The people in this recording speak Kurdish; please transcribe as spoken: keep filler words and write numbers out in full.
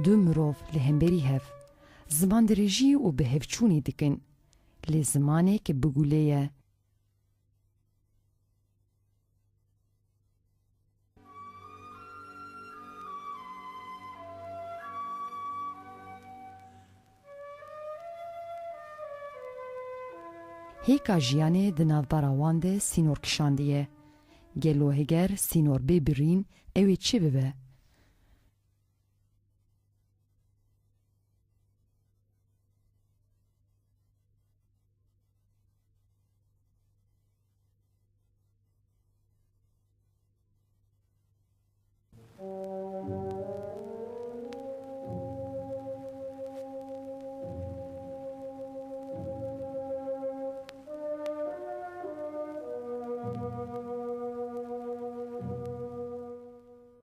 Du mirov li hemberî hev ziman dirêjî û bi hevçûnê dikin, lê zimanek bi gulê ye. Hêka jiyanê di navbera wan de sînor kişandiye. Gelo heger sînor bê birîn, ew ê çi bibe?